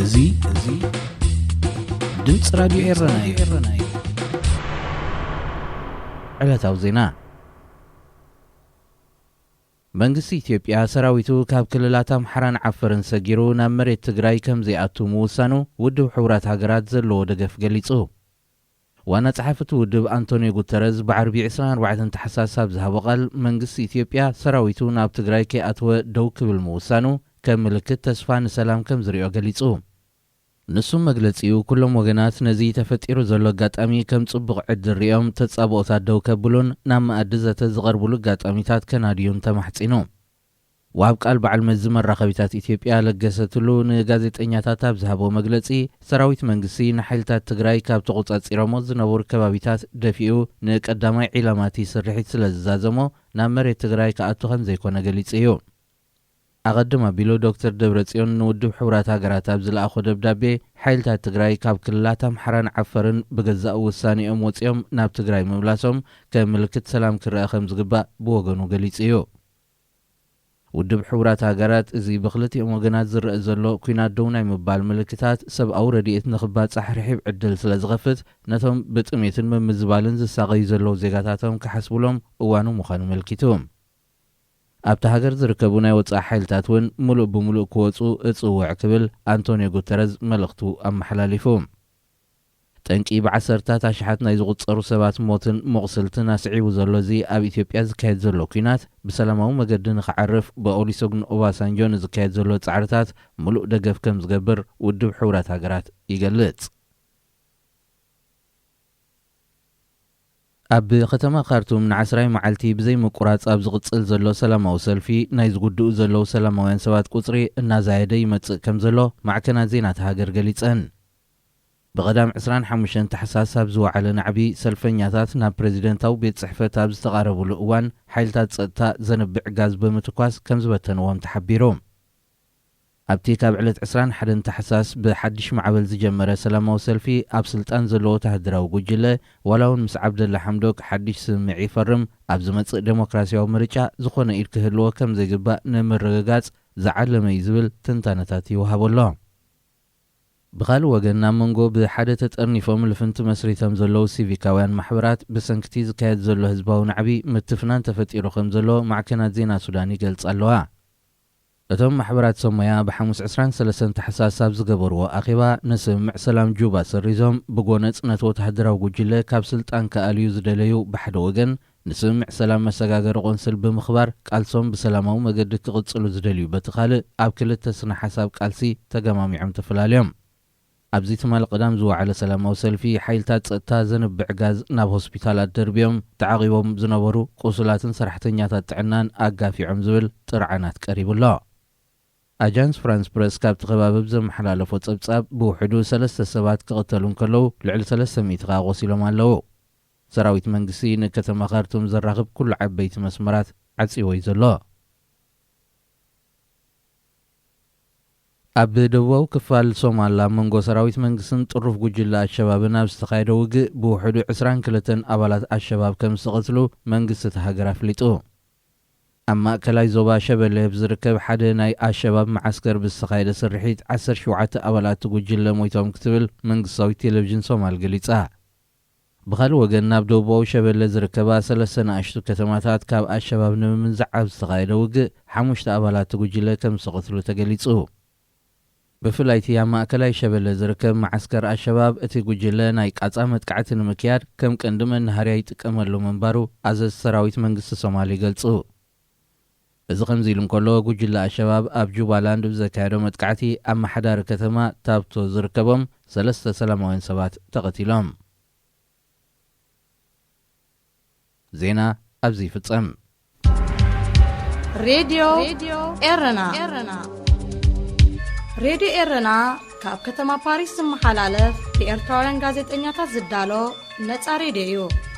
እዚ እዚ ድምፂ ራዲዮ ኤረና እዩ። ዕለታዊ ዜና። መንግስቲ ኢትዮጵያ ሰራዊቱ ካብ ክልላት ኣምሓራን ዓፈርን ሰጊሩ ናብ መሬት ትግራይ ከም ዘይኣቱ ምውሳኑ ውድብ ሕቡራት ሃገራት ዘለዎ ደገፍ ገሊጹ። ዋና ጸሓፊ እቲ ውድብ ኣንቶኒዮ ጉተረዝ ብዓርቢ ዕስራን ኣርባዕተን ታሕሳስ ኣብ ዝሃቦ ቃል፣ መንግስቲ ኢትዮጵያ ሰራዊቱ ናብ ትግራይ ከይኣተወ ደው ክብል ምውሳኑ ከም ምልክት ተስፋ ንሰላም ከም ዝሪኦ ገሊጹ። ንሱ መግለጺኡ፣ ኩሎም ወገናት ነዚ ተፈጢሩ ዘሎ ኣጋጣሚ ከም ጽቡቕ ዕድል ሪኦም ተጻብኦታት ደው ከብሉን ናብ መኣዲ ዘተ ዝቐርብሉ ኣጋጣሚታት ከናድዩን ተማሕጺኑ። ወሃብ ቃል በዓል መዚ መራኸቢታት ኢትዮጵያ ለገሰ ቱሉ ንጋዜጠኛታት ኣብ ዝሃቦ መግለጺ፣ ሰራዊት መንግስቲ ንሓይልታት ትግራይ ካብ ተቖጻጺሮሞ ዝነበሩ ከባቢታት ደፊኡ ንቀዳማይ ዒላማቲ ስርሒት ስለ ዝዛዘሞ ናብ መሬት ትግራይ ክኣቱ ከም ዘይኮነ ገሊጹ እዩ። ኣቐድም ኣቢሉ ዶክተር ደብረጽዮን ንውድብ ሕቡራት ሃገራት ኣብ ዝለኣኾ ደብዳቤ፣ ሓይልታት ትግራይ ካብ ክልላት ኣምሓራን ዓፈርን ብገዛእ ውሳኔኦም ወጺኦም ናብ ትግራይ ምምላሶም ከም ምልክት ሰላም ክረኣ ከም ዝግባእ ብወገኑ ገሊጹ እዩ። ውድብ ሕቡራት ሃገራት፣ እዚ ብክልቲኦም ወገናት ዝረአ ዘሎ ኲናት ደው ናይ ምባል ምልክታት ሰብኣዊ ረድኤት ንኽባጻሕ ርሒብ ዕድል ስለ ዝኸፍት፣ ነቶም ብጥሜትን ምምዝባልን ዝሳቐዩ ዘለዉ ዜጋታቶም ክሓስቡሎም እዋኑ ምዃኑ ኣመልኪቱ። ኣብታ ሃገር ዝርከቡ ናይ ወጻኢ ሓይልታት እውን ምሉእ ብምሉእ ክወጹ እጽውዕ ክብል ኣንቶኒዮ ጉተረዝ መልእኽቱ ኣመሓላሊፉ። ጠንቂ ብዓሰርታት ኣሽሓት ናይ ዝቑጸሩ ሰባት ሞትን መቑሰልትን ኣስዒቡ ዘሎ እዚ ኣብ ኢትዮጵያ ዝካየድ ዘሎ ኲናት ብሰላማዊ መገዲ ንኽዓርፍ ብኦሉሰጉን ኦባሳንጆ ንዝካየድ ዘሎ ጻዕርታት ምሉእ ደገፍ ከም ዝገብር ውድብ ሕቡራት ሃገራት ይገልጽ። ኣብ ከተማ ካርቱም ንዓስራይ መዓልቲ ብዘይ ምቁራጽ ኣብ ዝቕጽል ዘሎ ሰላማዊ ሰልፊ ናይ ዝጉድኡ ዘለዉ ሰላማውያን ሰባት ቁጽሪ እናዛየደ ይመጽእ ከም ዘሎ ማዕከናት ዜና እታ ሃገር ገሊጸን። ብቐዳም ዕስራን ሓሙሽተን ታሕሳስ ኣብ ዝወዓለ ናዕቢ፣ ሰልፈኛታት ናብ ፕሬዚደንታዊ ቤት ጽሕፈት ኣብ ዝተቓረብሉ እዋን፣ ሓይልታት ጸጥታ ዘንብዕ ጋዝ ብምትኳስ ከም ዝበተንዎም ተሓቢሩ። ኣብቲ ካብ ዕለት ዕስራን ሓደን ታሕሳስ ብሓድሽ ማዕበል ዝጀመረ ሰላማዊ ሰልፊ፣ ኣብ ስልጣን ዘሎ ወተሃደራዊ ጉጅለ፣ ዋላ እውን ምስ ዓብደላ ሓምዶክ ሓድሽ ስምምዕ ይፈርም፣ ኣብ ዝመጽእ ዴሞክራሲያዊ ምርጫ ዝኾነ ኢድ ክህልዎ ከም ዘይግባእ ንምርግጋጽ ዝዓለመ እዩ ዝብል ትንታነታት ይወሃቦ ኣሎ። ብኻልእ ወገን፣ ናብ መንጎ ብሓደ ተጠርኒፎም ልፍንቲ መስሪቶም ዘለዉ ሲቪካውያን ማሕበራት ብሰንክቲ ዝካየድ ዘሎ ህዝባዊ ናዕቢ ምትፍናን ተፈጢሩ ከም ዘሎ ማዕከናት ዜና ሱዳን ይገልጻ ኣለዋ። እቶም ማሕበራት ሰብ ሞያ ብሓሙስ ዕስራን ሰለስተን ታሕሳስ ኣብ ዝገበርዎ ኣኼባ፣ ንስምምዕ ሰላም ጁባ ሰሪዞም ብጎነጽ ነቲ ወተሃደራዊ ጉጅለ ካብ ስልጣን ክኣልዩ ዝደለዩ ብሓደ ወገን፣ ንስምምዕ ሰላም መሰጋገሪ ቆንስል ብምኽባር ቃልሶም ብሰላማዊ መገዲ ክቕጽሉ ዝደልዩ በቲ ካልእ፣ ኣብ ክልተ ስነ ሓሳብ ቃልሲ ተገማሚዖም ተፈላልዮም። ኣብዚ ትማሊ ቀዳም ዝወዓለ ሰላማዊ ሰልፊ፣ ሓይልታት ጸጥታ ዘንብዕ ጋዝ ናብ ሆስፒታላት ደርብዮም፣ ተዓቒቦም ዝነበሩ ቁሱላትን ሰራሕተኛታት ጥዕናን ኣጋፊዖም ዝብል ጥርዓናት ቀሪቡ ኣሎ። ኣጃንስ ፍራንስ ፕረስ ካብቲ ከባቢ ብዘመሓላለፎ ጸብጻብ፣ ብውሕዱ ሰለስተ ሰባት ክቕተሉ እንከለዉ፣ ልዕሊ ሰለስተ ሚእቲ ከኣ ቆሲሎም ኣለዉ። ሰራዊት መንግስቲ ንከተማ ካርቱም ዘራኽብ ኩሉ ዓበይቲ መስመራት ዓጺዎ እዩ ዘሎ። ኣብ ደቡባዊ ክፋል ሶማል፣ ኣብ መንጎ ሰራዊት መንግስትን ጥሩፍ ጉጅለ ኣሸባብን ኣብ ዝተኻየደ ውግእ፣ ብውሕዱ ዕስራን ክልተን ኣባላት ኣሸባብ ከም ዝተቐትሉ መንግስቲ እታ ሃገር ኣፍሊጡ። ኣብ ማእከላይ ዞባ ሸበሌ ኣብ ዝርከብ ሓደ ናይ ኣሸባብ መዓስከር ብዝተኻየደ ስርሒት፣ ዓሰርተ ሸውዓተ ኣባላት እቲ ጉጅለ ሞይቶም ክትብል መንግስታዊት ቴሌቪዥን ሶማል ገሊጻ። ብኻልእ ወገን፣ ናብ ደቡባዊ ሸበሌ ዝርከባ ሰለስተ ንኣሽቱ ከተማታት ካብ ኣሸባብ ንምምንዛዕ ኣብ ዝተኻየደ ውግእ፣ ሓሙሽተ ኣባላት እቲ ጉጅለ ከም ዝተቐትሉ ተገሊጹ። ብፍላይ እቲ ኣብ ማእከላይ ሸበሌ ዝርከብ መዓስከር ኣሸባብ፣ እቲ ጉጅለ ናይ ቃጻ መጥቃዕቲ ንምክያድ ከም ቀንዲ መናሃርያ ይጥቀመሉ ምንባሩ ኣዘዝቲ ሰራዊት መንግስቲ ሶማል ይገልጹ። እዚ ከምዚ ኢሉ እንከሎ፣ ጉጅለ ኣሸባብ ኣብ ጁባላንድ ብዘካየዶ መጥቃዕቲ፣ ኣመሓዳሪ ከተማ ታብቶ ዝርከቦም ሰለስተ ሰላማውያን ሰባት ተቐቲሎም። ዜና ኣብዚ ይፍጸም። ሬድዮ ኤረና። ሬድዮ ኤረና ካብ ከተማ ፓሪስ ዝመሓላለፍ ብኤርትራውያን ጋዜጠኛታት ዝዳሎ ነጻ ሬድዮ እዩ።